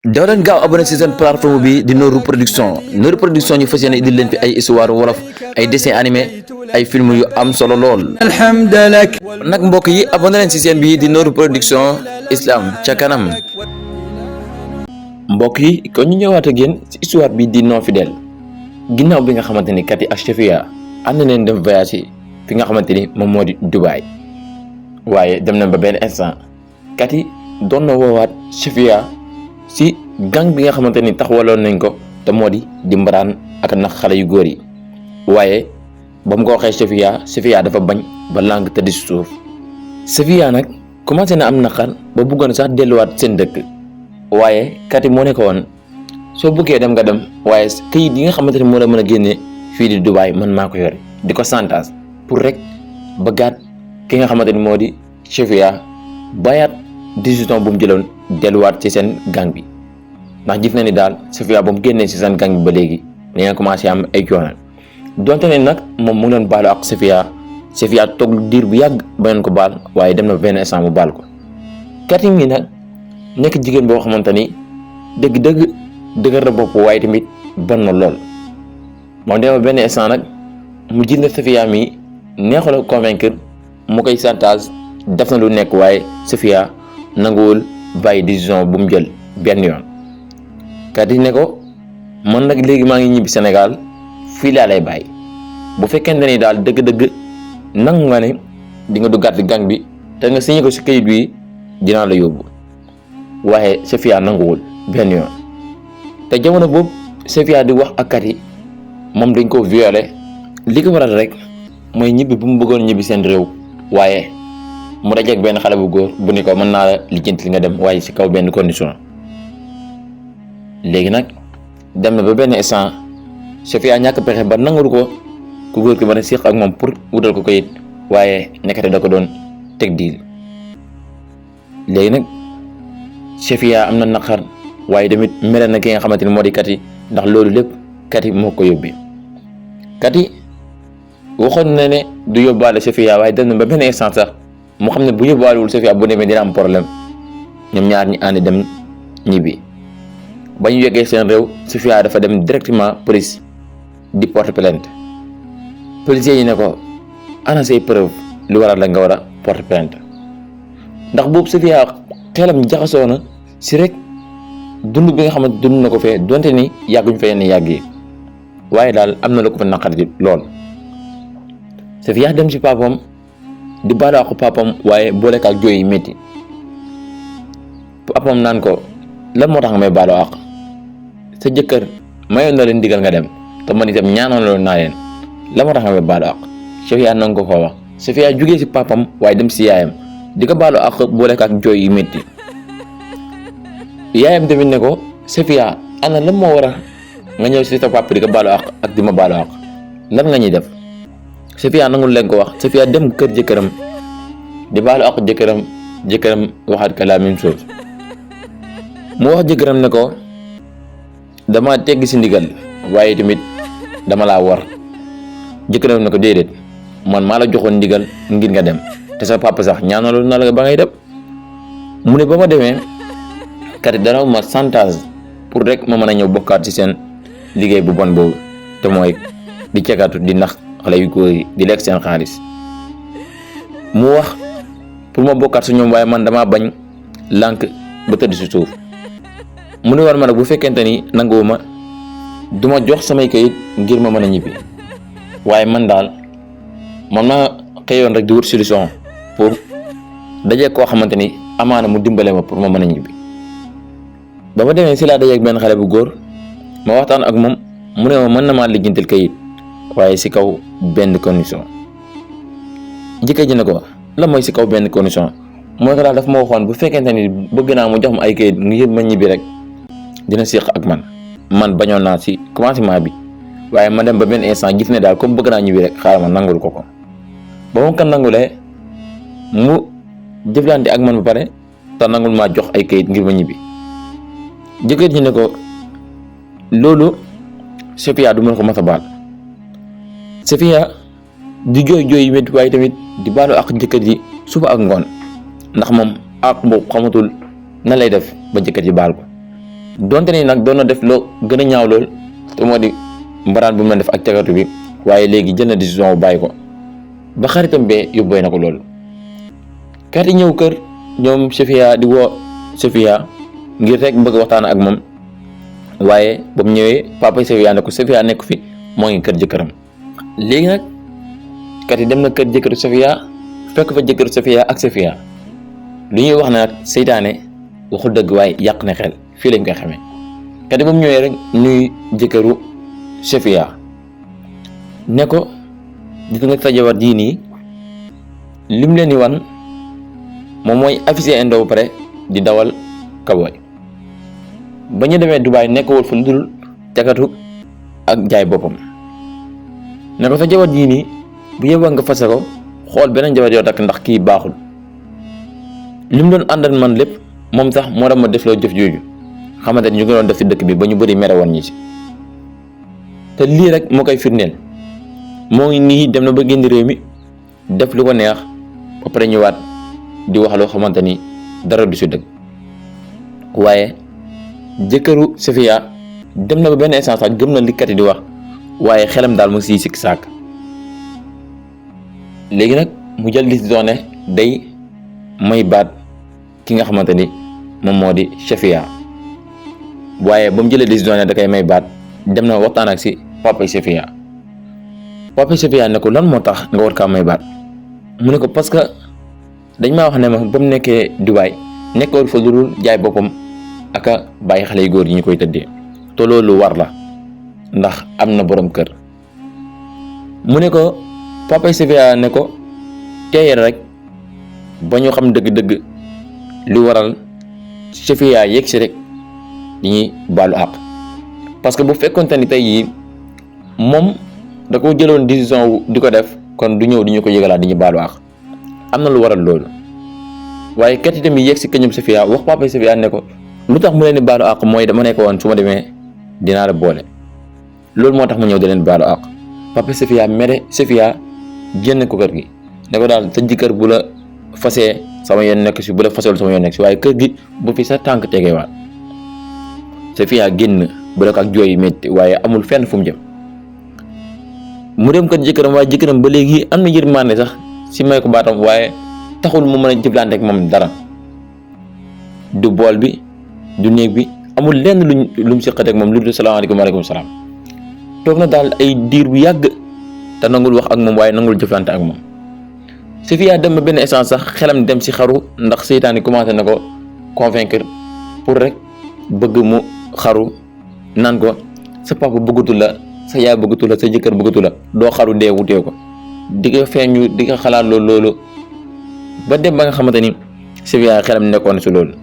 daw leen gaaw abonné ci seen plateforme bi di Nooru Production ñu fas yéene indil leen fi ay histoire wolof ay dessin animé ay film yu am solo lool. alhamdulillah nag mbokk yi abonné leen ci seen bi di Nooru Production islam ca kanam. mbokk yi kon ñu ñëwaat ak yéen ci histoire bi di non fidèle ginnaaw bi nga xamante ni Kati ak Safia ànd nañ dem voyage fi nga xamante ni moom moo di Dubaï waaye dem nañ ba benn instant Kati doon na woowaat Safia si gang bi nga xamante ni taxawaloon nañ ko te moo di mbaraan ak nax xale yu góor yi waaye ba mu ko waxee Safia dafa bañ ba làng tëdd si suuf. Safia nag commencé na am naqar ba bëggoon sax delluwaat seen dëkk waaye Kati moo ne ko woon soo bëggee dem nga dem waaye këyit yi nga xamante ni moo la mën a génne fii di Dubaï man maa ko yore di ko santaas pour rek ba gaat ki nga xamante ni moo di Safia bayaat décision bu mu jëloon delluwaat ci seen gang bi ndax gis na ni daal Safia ba mu génnee ci seen gang bi ba léegi dañoo commencé am ay coono donte ne nag moom mu ngi doon baalu ak Safia toog diir bu yàgg ba leen ko baal waaye dem na benn instant mu baal ko. Kati mi nag nekk jigéen boo xamante ni dëgg-dëgg dëgër na bopp waaye tamit bon na lool moom dem na benn instant nag mu jël na Safia mi neexul a convaincre mu koy chantage def na lu nekk waaye Safia nanguwul bàyyi décision bu mu jël benn yoon. Kati ne ko man nag léegi maa ngi ñibbi Sénégal fii laa lay bàyyi bu fekkente ni daal dëgg-dëgg nangu nga ne di nga duggaat gang bi te nga signé ko si kayit bi dinaa la yóbbu waaye Safia nanguwul benn yoon. te jamono boobu Safia di wax ak Kati moom dañ ko violé li ko waral rek mooy ñibbi bu mu bëggoon ñibbi seen réew waaye mu dajeeg benn xale bu góor bu ni ko mën naa la lijjanti li nga dem waaye ci kaw benn condition. léegi nag dem na ba benn instant Safia ñàkk pexe ba nangul ko ku góor ki mën a séq ak moom pour wutal ko kayit waaye nekkate da ko doon teg diil. léegi nag Safia am na naqar waaye tamit mere na ki nga xamante ni moo di Kati ndax loolu lépp Kati moo ko yóbbi. Kati waxoon na ne du yóbbaale Safia waaye dem na ba benn instant sax mu xam ne bu yóbbaalewul Safia bu demee dina am problème ñoom ñaar ñi ànd dem ñibbi. ba ñu yeggee seen réew Safia dafa dem directement police di porter plainte policiers yi ne ko ana say preuve lu waral la nga war a porter plainte ndax boobu Safia xelam jaxasoo na si rek dund bi nga xamante dund na ko fee donte ni yàgguñ fa yenn yàgg yi waaye daal am na lu ko fa naqari lool. Safia dem si papam di baalu ak papam waaye boole ak jooy yi métti papam naan ko lan moo tax nga may baalu ak sa jëkkër mayoon na leen digal nga dem te man itam ñaanaloon naa leen lan moo tax nga may baalu ak Safia nangu ko wax. Safia jugee si papam waaye dem si yaayam di ko baalu ak boole ak jooy yi métti yaayam tamit ne ko Safia ana lan moo war a nga ñëw si sa papa di ko baalu ak di ma baalu ak lan nga ñuy def. Safia nangul leen ko wax Safia dem kër jëkkëram di baalu ak jëkkëram waxaat ka la même chose mu wax jëkkëram ne ko dama tegg si ndigal waaye tamit dama laa war. jëkkëram ne ko déedéet man maa la joxoon ndigal ngir nga dem te sa papa sax ñaanaloon na la ba ngay dem. mu ne ba ma demee Kati dana ma chantage pour rek ma mën a ñëw bokkaat ci seen liggéey bu bon boobu te mooy di cekatu di nax xale yu góor yi di lekk seen xaalis. mu wax pour ma bokkaat su ñoom waaye man damaa bañ lànk ba tëdd si suuf. mu ne war ma nag bu fekkente ni nanguwuma duma jox samay kayit ngir ma mën a ñibbi waaye man daal man ma xëyoon rek di wut solution pour dajeeg koo xamante ni amaana mu dimbale ma pour ma mën a ñibbi. ba ma demee si laa dajeeg benn xale bu góor ma waxtaan ak moom mu ne ma mën na maa lijjantil kayit waaye si kaw benn condition. jëkkër ji ne ko la mooy si kaw benn condition mooy ko daal daf ma waxoon bu fekkente ni bëgg naa mu jox ma ay kayit ngir ma ñibbi rek dina séq ak man bañoon naa si commencement bi waaye ma dem ba benn instant gis ne daal comme bëgg naa ñibbi rek xaaral ma nangul ko ba ma ko nangulee mu jëflante ak man ba pare te nangul maa jox ay kayit ngir ma ñibbi. jëkkër ji ne ko loolu Safia du mën ko mas a baal. Safia di jooy yu métti waaye tamit di baalu ak jëkkër ji suba ak ngoon ndax moom ak boobu xamatul na lay def ba jëkkër ji baal ko donte ni nag doon na def loo gën a ñaaw lool te moo di mbaraan bu mu def ak cagatu bi, waaye léegi jël na décision bu bàyyi ko ba xaritam bee yóbbee na ko loolu. Kati ñëw kër ñoom Safia di woo Safia ngir rek bëgg waxtaan ak moom, waaye ba mu ñëwee papa Safia ne ko Safia nekk fi, moo ngi kër jëkkëram. léegi nag Kati dem na kër jëkkëru Safia fekk fa jëkkëru Safia ak Safia. lu ñuy wax na nag seytaane waxul dëgg waaye yàq na xel, fii lañ koy xamee. Kati ba mu ñëwee rek nuy jëkkëru Safia ne ko gis nga sa jabar jii nii lim leen di wan moom mooy officier indo ba pare di dawal kaboy. ba ñu demee Dubaay nekkul fa lu dul cagatu ak jaay boppam. ne ko sa jabar jii nii bu yeboo nga fase ko, xool beneen jabar yoo takk ndax kii baaxul. lim doon àndal man lépp moom sax moo tax ma def loo jëf jooju, xamante ni ñu ngi doon def ci dëkk bi ba ñu bëri mere woon ñi ci. te lii rek moo koy firndeel, moo ngi nii dem na ba génn réew mi def lu ko neex ba pare ñëwaat di wax loo xamante ni dara du ci dëgg. waaye jëkkëru Safia dem na ba benn instant sax gëm na li Kati di wax, waaye xelam daal mu ngi siy sikk sàkk. léegi nag mu jël décision ne day may baat ki nga xamante ni moom moo di Safia. waaye ba mu jëlee décision ne da koy may baat, dem na waxtaan ak si papa Safia. papa Safia ne ko lan moo tax nga war kaa may baat. mu ne ko parce que dañ maa wax ne ma ba mu nekkee Dubaay nekkoon fa lu dul jaay boppam ak a bàyyi xale yu góor yi ñu koy tëddee, te loolu war la ndax am na borom kër. mu ne ko papa Safia ne ko teeyal rek ba ñu xam dëgg-dëgg lu waral Safia yegg si rek dañuy baalu àq. parce que bu fekkonte ni tey yii moom da ko jëloon décision di ko def, kon du ñëw di ñu ko yëgalaat di ñu baalu àq. am na lu waral loolu. waaye Kati tamit yegg si këñum Safia wax papa Safia ne ko lu tax mu leen di baalu àq mooy dama nekk woon su ma demee dinaa la boole, loolu moo tax ma ñëw di leen baalu àq. papa Safia mere Safia génn ko kër gi ne ko daal sa jëkkër bu la fasee sama yoon nekk si, bu la fasewul sama yoon nekk si, waaye kër gi bu fi sa tànk tegewaat. Safia génn bu la ko ak jooy métti, waaye amul fenn fu mu jëm. mu dem kër jëkkëram, waaye jëkkëram ba léegi am na yërmande sax si may ko baatam, waaye taxul mu mën a jëflante ak moom dara. du bool bi du néeg bi amul lenn lu mu seqat ak moom lu dul salaamaaleykum waaleykum salaam. toog na daal ay diir bu yàgg te nangul wax ak moom, waaye nangul jëflante ak moom. Safia dem ba benn instant sax xelam dem si xaru, ndax seytaane commencé na ko convaincre pour rek bëgg mu xaru, naan ko sa papa bëggatu la, sa yaay bëggatu la, sa jëkkër bëggatu la, doo xaru dee wutee ko. di ko feeñu di ko xalaat loolu ba dem ba nga xamante ni Safia xelam nekkoon si loolu.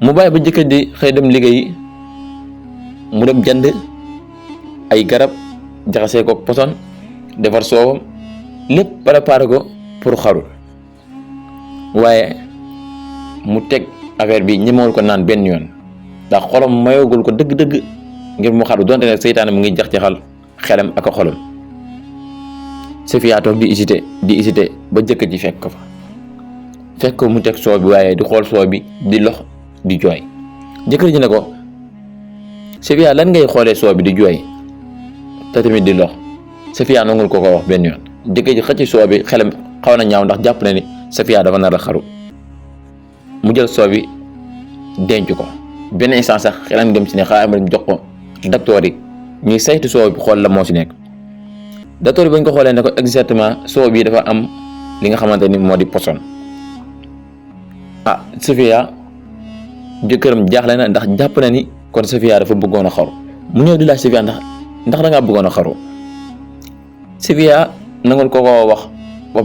mu bàyyi ba jëkkër di xëy dem liggéeyi, mu dem jënd ay garab jaxasee ko poson, defar soowam lépp préparé ko pour xaru. waaye mu teg affaire bi ñemewul ko naan benn yoon ndax xolam mayogul ko dëgg-dëgg ngir mu xaru, donte ne seytaane mu ngi jax-jaxal xelam ak xolam. Safia toog di hésité ba jëkkër ji fekk ko fa, fekk ko mu teg soow bi, waaye di xool soow bi di lox di jooy. jëkkër ji ne ko Safia lan ngay xoolee soow bi di jooy te tamit di lox. Safia nangul ko wax benn yoon. jëkkër ji xëcc soow bi, xelam xaw na ñaaw ndax jàpp na ni Safia dafa nar a xaru. mu jël soow bi denc ko. benn instant sax xelam dem si ne xaaral ma dem jox ko docteur yi ñuy saytu soow bi xool la moo si nekk. docteur yi bañ ko xoolee ne ko exactement soow bi dafa am li nga xamante ni moo di poson. Safia jëkkëram jaaxle na ndax jàpp na ni kon Safia dafa bëggoon a xaru. mu ñëw di laaj Safia ndax da ngaa bëggoon a xaru. Safia nangul ko wax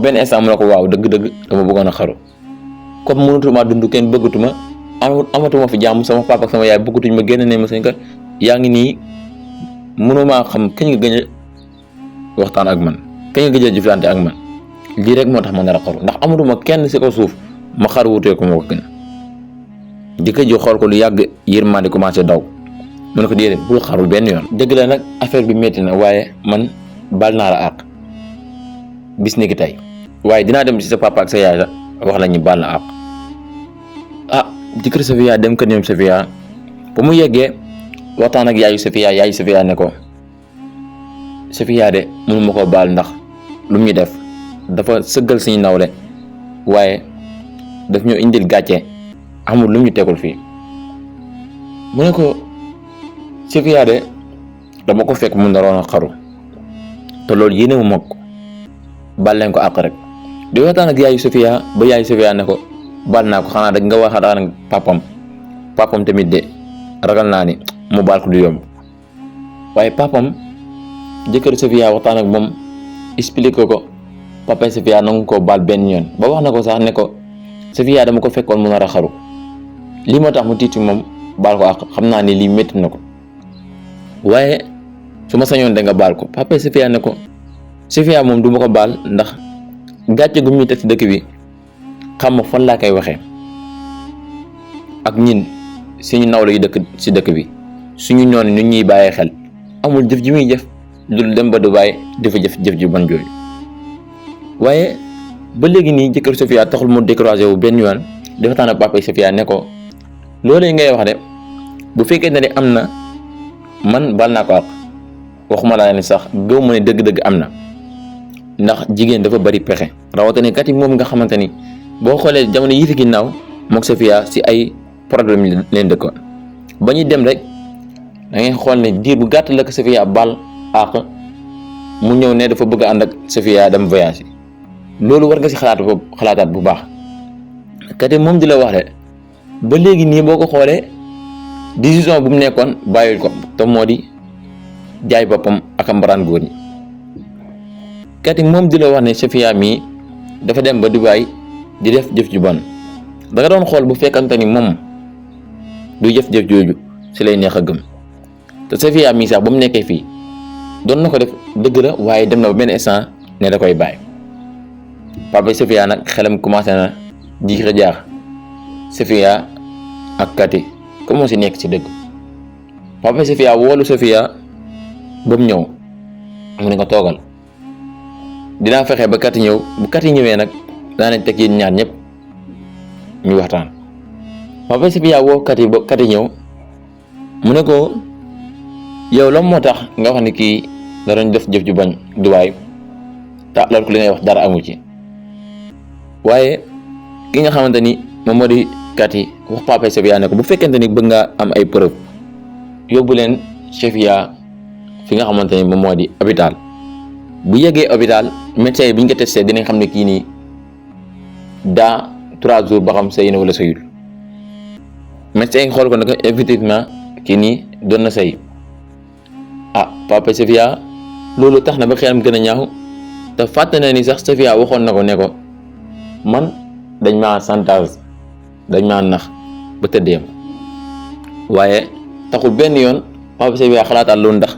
benn instant mu ne ko waaw dëgg-dëgg dama bëggoon a xaru. comme mënatuma dund, kenn bëggatuma, amatuma fi jàmm, sama papa ak sama yaay bëggatuñ ma, génn ne ma seen kër, yaa ngi nii mënuma xam kañ nga gëj a waxtaan ak man, kañ nga gëj a jëflante ak man. lii rek moo tax ma nar a xaru ndax amatuma kenn si ko suuf ma xaru wutee ko moo ko gën. jëkkër ji xool ko lu yàgg, yërmande commencé daw. mu ne ko déedéet bul xaru benn yoon. dëgg la nag affaire bi métti na, waaye man baal naa la àq bis ni ki tey, waaye dinaa dem si sa papa ak sa yaay wax la ñu baal la àq. jëkkër Safia dem kër ñoom Safia ba mu yeggee waxtaan ak yaayu Safia ne ko Safia de mënuma ko baal ndax lu mu ñu def dafa sëggal suñu nawle waaye daf ñu indil gàcce amul lu mu ñu tegul fii. mu ne ko Safia de dama ko fekk mu naroon a xaru te loolu yéenewu ma ko baal leen ko àq rek di waxtaan ak yaayu Safia ba yaayu Safia ne ko baal naa ko xanaa da nga waxtaan ak papam tamit de ragal naa ni mu baal ko du yomb. waaye papam jëkkër Safia waxtaan ak moom expliqué ko papa Safia nangu ko baal benn yoon ba wax na ko sax ne ko Safia dama ko fekkoon mu nar a xaru lii moo tax mu tiiti moom baal ko àq xam naa ni lii métti na ko waaye su ma sañoon da nga baal ko papa Safia ne ko Safia moom du ma ko baal ndax gàcce gu muy teg ci dëkk bi xam ma fan laa koy waxee ak ñin suñu nawle yu dëkk ci dëkk bi suñu ñoon ñu ñuy bàyyee xel amul jëf ji muy jëf dul dem ba Dubaay dafa jëf ju ban jooju. waaye ba léegi nii jëkkër Safia taxul mu découragé wu benn yoon di waxtaan ak papa Safia ne ko loolee ngay wax de bu fekkee ne am na man baal naa ko ak waxuma laa ne sax gëw ma ne dëgg-dëgg am na ndax jigéen dafa bari pexe rawatina kat yi moom nga xamante ni boo xoolee jamono yi fi ginnaaw mook Safia si ay problème leen dëkkoon ba ñuy dem rek da ngay xool ne diir bu gàtt la ko Safia baal àq mu ñëw ne dafa bëgg a ànd ak Safia dem voyage loolu war nga si xalaataat bu baax kat moom di la wax de ba léegi nii boo ko xoolee décision bu mu nekkoon bàyyil ko te moo di jaay boppam ak mbaraan góor ñi kat moom di la wax ne Safia mii dafa dem ba Dubaay di def jëf ju bon da nga doon xool bu fekkante ni moom du jëf-jëf jooju si lay neex a gëm te Safia mii sax ba mu nekkee fii doon na ko def dëgg la waaye dem na ba benn instant ne da koy bàyyi papa Safia nag xelam commencé na jiix a jaax Safia ak Kati comme moo si nekk si dëgg papa Safia woolu Safia ba mu ñëw mu ne ko toogal dinaa fexe ba Kati ñëw bu Kati ñëwee nag daanañ teg yéen ñaar ñëpp ñu waxtaan papa Safia woo Kati ba Kati ñëw mu ne ko yow lan moo tax nga wax ni kii da doon def jëf ju bañ Dubaay te loolu ko li ngay wax dara amu ci waaye ki nga xamante ni moom moo di Kati wax papa Safia ne ko bu fekkente ni bëgg nga am ay preuve yóbbu leen Safia fi nga xamante ni moom moo di hôpital bu yeggee hôpital médecin yi bi ñu ko testé dinañ xam ne kii nii dans 3 jours ba xam sëy na wala sëyul médecin yi xool ko ne ko effectivement kii nii doon na sëy papa Safia loolu tax na ba xelam gën a ñaaw te fàtte na ni sax Safia waxoon na ko ne ko man dañ maa chantage dañ maa nax ba tëddee ma waaye taxul benn yoon papa Safia xalaataat loolu ndax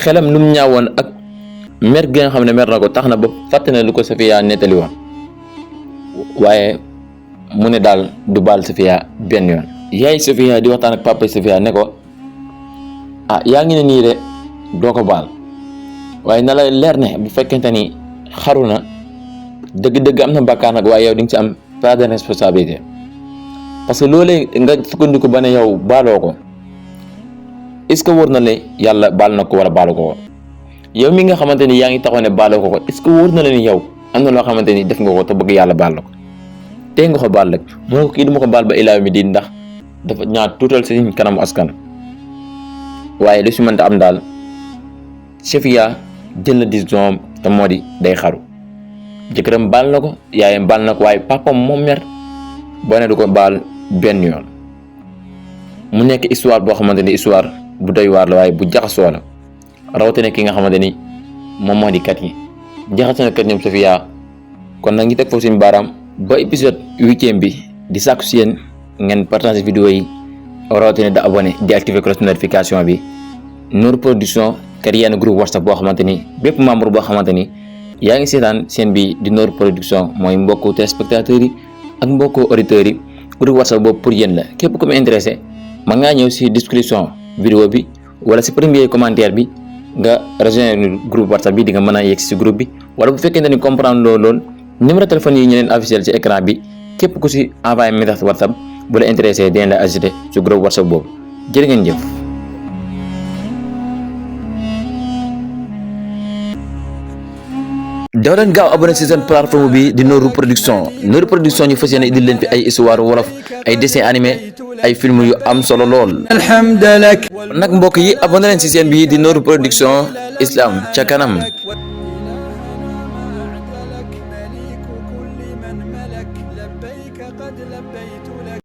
xelam nu mu ñaawoon ak mer gi nga xam ne mer na ko tax na ba fàtte na lu ko Safia nettali woon waaye mu ne daal du baal Safia benn yoon. yaay Safia di waxtaan ak papa Safia ne ko yaa ngi ne nii de doo ko baal waaye na la leer ne bu fekkente ni xaru na dëgg-dëgg am na bàkkaar nag waaye yow di nga ci am part de responsabilité parce que loolee nga sukkandiku ba ne yow baaloo ko est-ce que wóor na le yàlla baal na ko wala baalu ko woon yow mi nga xamante ni yaa ngi taxaw ne baaloo ko est-ce que wóor na la ni yow am na loo xamante ni def nga ko te bëgg yàlla baal la ko tey nga ko baal rek moo ko kii duma ko baal ba ilaa mi di ndax dafa ñaar tuutal si kanamu askan waaye lu si mënta am daal Safia jël na décision te moo di day xaru jëkkëram baal na ko yaayam baal na ko waaye papam moom mer boo ne du ko baal benn yoon mu nekk histoire boo xamante ni histoire bu doy waar la waaye bu jaxasoo la rawatina ki nga xamante ni moom moo di Kati jaxasoo na kat ñoom Safia kon nag ngi teg foofu suñu baaraam ba épisode 8e bi di sàkku si yéen ngeen partager vidéo yi rawatina da abonné di activer cloche notification bi Nour Production kat yenn groupe WhatsApp boo xamante ni bépp membre boo xamante ni yaa ngi seetaan seen bi di Nour Production mooy mbokku téléspectateurs yi ak mbokku auditeurs yi groupe WhatsApp boobu pour yéen la képp ku mu intéressé mën ngaa ñëw si description vidéo bi wala si premier commentaire bi nga rejoindre groupe WhatsApp bi di nga mën a yegg si groupe bi wala bu fekkente ni comprendre loolu numéro téléphone yi ñu leen officiel ci écran bi képp ku si envoyé message WhatsApp bu la intéressé dinañ la ajouté ci groupe WhatsApp boobu jërë ngeen jëf. daw leen gaaw abonné ci seen plateforme bi di Nooru Production ñu fas yéene indil leen fi ay histoire wolof ay dessin animé ay film yu am solo lool. alhamdulillah nag mbokk yi abonné leen ci seen bi di Nooru Production islam ca kanam.